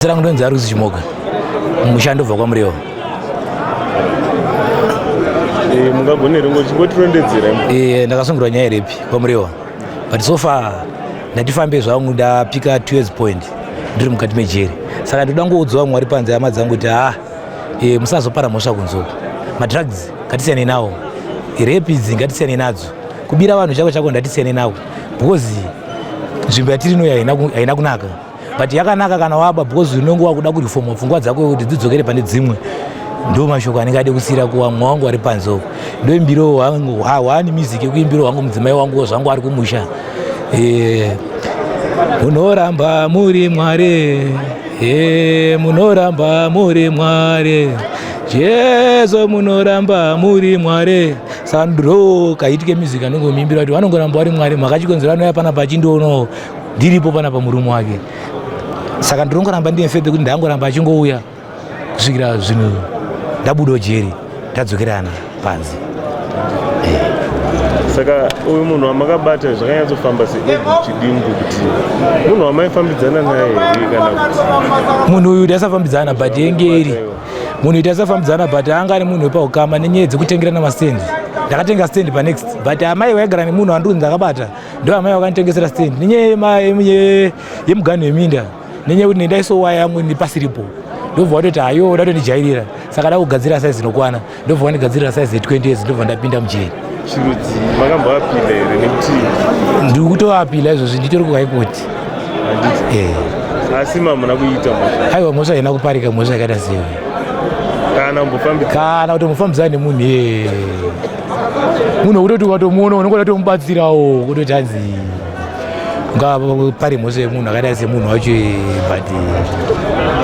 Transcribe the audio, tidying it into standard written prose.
Zita rangu ndonzi Arusi Chimoga, mushando ubva kwaMurewa. Eh, mungagone here ngochigotirondedzera? Eh, ndakasungirwa nyaya yerepi kwaMurewa, but so far ndatifambe zvangu, ndapika 2 years point ndiri mukati mejeri. Saka ndoda ngoudzwa vamwe vari panze, hama dzangu, kuti ha eh, musazopara mhosva kunzoko. Madrugs ngatisiyane nawo, rape idzi ngatisiyane nadzo, kubira vanhu chako chako ndatisiyane nawo, because nzvimbo yatiri ino haina kunaka, but yakanaka kana waba, because unenge wakuda kurifoma pfungwa dzako kuti dzidzokere pane dzimwe. Ndo mashoko anenge ade kusiyira kuvamwe wangu vari panze uko. Ndoimbiro wangu hwani music yekuimbiro wangu, mudzimai wangu zvangu ari kumusha. Munoramba muri Mwari, munoramba muri Mwari, Jesu, munoramba muri Mwari. Saka ndo kaitike music anongomuimbira kuti vanongoramba vari Mwari. Makachikonzera anouya panapa achindoonawo ndiripo panapa murume wake. Saka ndinongoramba ndine faith kuti ndangoramba achingouya kusvikira zvinhu ndabudawo jeri, tadzokerana panze. Saka uyu munhu wamakabata zvakanyatsofamba sechidimbu kuti munhu wamaifambidzana naye here kana kuti? Munhu uyu taisafambidzana, but yenge iri munhu uyu taisafambidzana, but anga ari munhu wepaukama nenyaya dzekutengerana mastendi. Ndakatenga stand panext, but amai vaigara nemunhu wandiri ndakabata ndo amai vakanditengesera stand nenyaya yemuganhu weminda, nenyaya yekuti ndaisowa yangu nepasiripo. Ndobva watoti hayo, ndatondijairira, saka da kugadzira saizi inokwana. Ndobva wandigadzirira saizi ye20 years, ndobva ndapinda mujeri. Chirudzi makamboapila here nekuti? Ndiri kutoapila izvozvi, nditori kuHigh Court. Handiti? Eh. Asi mamuna kuita mhosva? Aiwa, mhosva haina kuparika. Mhosva yakaita sei? Kana kumbofambidza? Kana kutomufambidzana nemunhu iye, munhu wekutoti ukatomuona unongoda tomubatsirawo, kutoti hanzi ungapare mhosva yemunhu akaita semunhu wacho, but